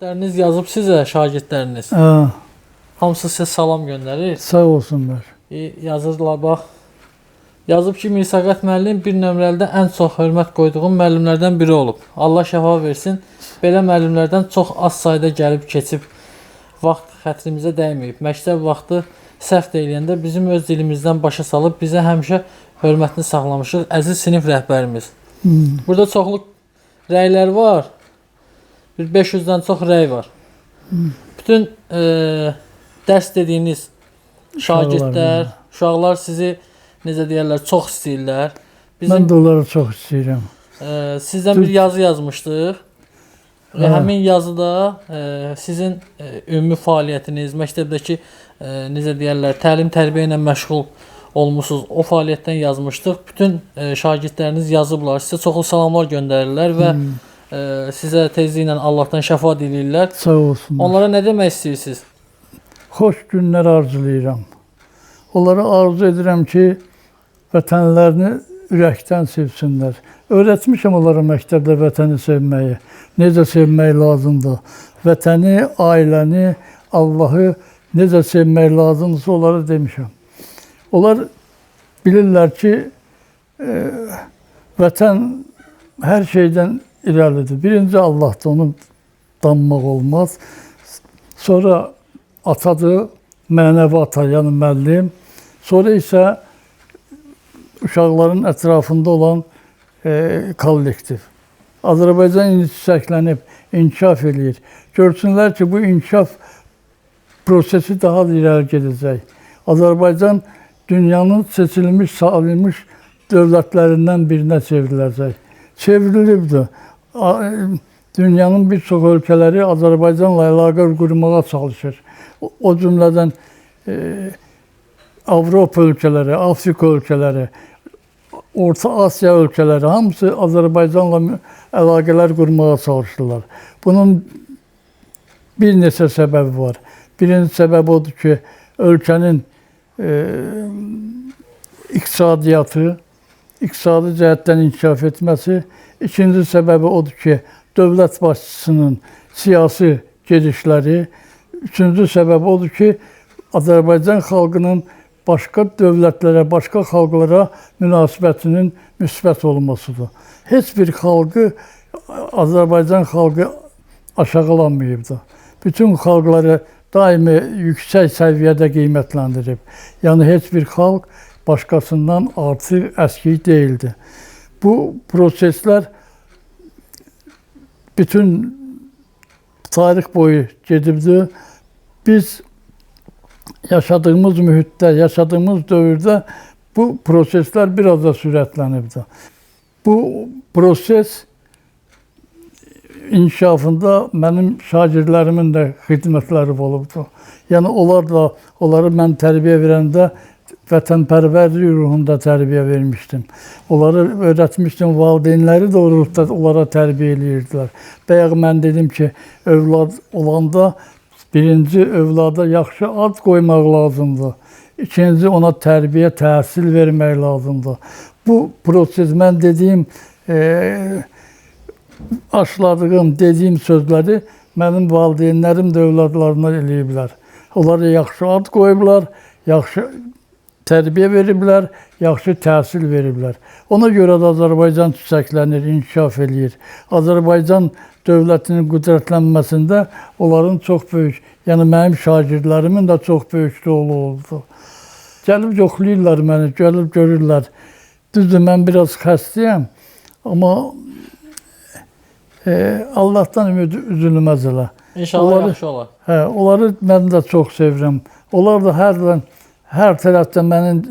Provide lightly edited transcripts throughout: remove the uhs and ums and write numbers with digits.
Şagirdləriniz yazıb sizə, şagirdləriniz. Hə, Hamısı sizə salam göndərir. sağ olsunlar. Yazırlar bax. Yazıb ki, Mirsəqət müəllim bir nömrəlidə ən çox hörmət qoyduğum müəllimlərdən biri olub. Allah şəfa versin. Belə müəllimlərdən çox az sayda gəlib keçib. Vaxt xətrimizə dəyməyib. Məktəb vaxtı səhv də eləyəndə bizim öz dilimizdən başa salıb bizə həmişə hörmətini saxlamışıq. Əziz sinif rəhbərimiz. Burada çoxlu rəylər var. Bir 500-dən çox rəy var. Bütün dərs dediyiniz şagirdlər, uşaqlar sizi necə deyərlər, çox istəyirlər. Bizim Mən də onları çox istəyirəm. Sizdən bir yazı yazmışdıq. Və həmin yazıda sizin ümumi fəaliyyətiniz, məktəbdəki necə deyərlər, təlim-tərbiyə ilə məşğul olmusunuz. O fəaliyyətdən yazmışdıq. Bütün şagirdləriniz yazıblar. Sizə çoxlu salamlar göndərirlər və sizə tezliklə Allahdan şəfa diləyirlər. Sağ olsunlar. Onlara nə demək istəyirsiniz? Xoş günlər arzulayıram. Onlara arzu edirəm ki, vətənlərini ürəkdən sevsinlər. Öyrətmişəm onlara məktəbdə vətəni sevməyi, necə sevmək lazımdır. Vətəni, ailəni, Allahı necə sevmək lazımdırsa onlara demişəm. Onlar bilirlər ki, vətən hər şeydən irəlidir. Birinci Allahdır, onu danmaq olmaz. Sonra atadır, mənəvi ata, yəni müəllim. Sonra isə uşaqların ətrafında olan kollektiv. Azərbaycan indi çiçəklənib, inkişaf eləyir. Görsünlər ki, bu inkişaf prosesi daha da irəli gedəcək. Azərbaycan dünyanın seçilmiş, sayılmış dövlətlərindən birinə çevriləcək. Çevrilibdir. Dünyanın bir çox ölkələri Azərbaycanla əlaqə qurmağa çalışır. O cümlədən Avropa ölkələri, Afrika ölkələri, Orta Asiya ölkələri hamısı Azərbaycanla əlaqələr qurmağa çalışırlar. Bunun bir neçə səbəbi var. Birinci səbəb odur ki, ölkənin iqtisadiyyatı, iqtisadi cəhətdən inkişaf etməsi. İkinci səbəbi odur ki, dövlət başçısının siyasi gedişləri. Üçüncü səbəb odur ki, Azərbaycan xalqının başqa dövlətlərə, başqa xalqlara münasibətinin müsbət olmasıdır. Heç bir xalqı, Azərbaycan xalqı aşağılanmayıbdır. Bütün xalqları daimi yüksək səviyyədə qiymətləndirib. Yəni heç bir xalq başqasından artıq əskik deyildi. Bu proseslər bütün tarix boyu gedibdir. Biz yaşadığımız mühitdə, yaşadığımız dövrdə bu proseslər biraz da sürətlənibdir. Bu proses inkişafında mənim şagirdlərimin də xidmətləri olubdur. Yəni onlar da, onları mən tərbiyə verəndə vətənpərvərlik ruhunda tərbiyə vermişdim. Onları öyrətmişdim, valideynləri də o ruhda onlara tərbiyə eləyirdilər. Bayaq mən dedim ki, övlad olanda birinci övlada yaxşı ad qoymaq lazımdır. İkinci ona tərbiyə, təhsil vermək lazımdır. Bu proses, mən dediyim, aşladığım, dediyim sözləri mənim valideynlərim də övladlarına eləyiblər. Onlara yaxşı ad qoyublar, yaxşı tərbiyə veriblər, yaxşı təhsil veriblər. Ona görə də Azərbaycan çiçəklənir, inkişaf eləyir. Azərbaycan dövlətinin qüdrətlənməsində onların çox böyük, yəni mənim şagirdlərimin də çox böyük rolu oldu. Gəlib yoxlayırlar məni, gəlib görürlər. Düzdür, mən biraz xəstəyəm, amma Allahdan ümid üzülməz elə. İnşallah Onları, yaxşı olar. Hə, onları mən də çox sevirəm. Onlar da hər tərəfdə mənim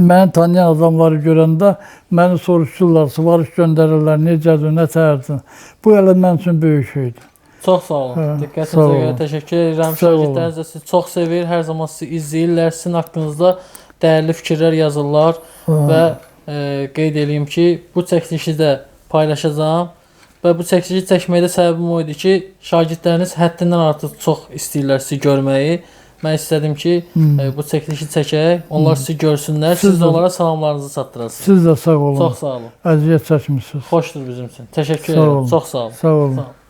məni tanıyan adamları görəndə məni soruşurlar, sivariş göndərirlər, necədir, nə tərdir. Bu elə mənim üçün böyük şeydir. Çox sağ olun. Hə, Diqqətinizə görə təşəkkür edirəm. Şagirdləriniz də sizi çox sevir, hər zaman sizi izləyirlər, sizin haqqınızda dəyərli fikirlər yazırlar və qeyd eləyim ki, bu çəkilişi də paylaşacağam. Və bu çəkilişi çəkməkdə səbəbim o idi ki, şagirdləriniz həddindən artıq çox istəyirlər sizi görməyi Mən istədim ki, bu çəkilişi çəkək, onlar sizi görsünlər, siz Siz də də- onlara salamlarınızı çatdırasınız. Siz də sağ olun. Çox sağ olun. Əziyyət çəkmisiniz. Xoşdur bizim üçün. Təşəkkür Sağ edirəm. olun. Çox sağ olun. Sağ olun. Sağ olun.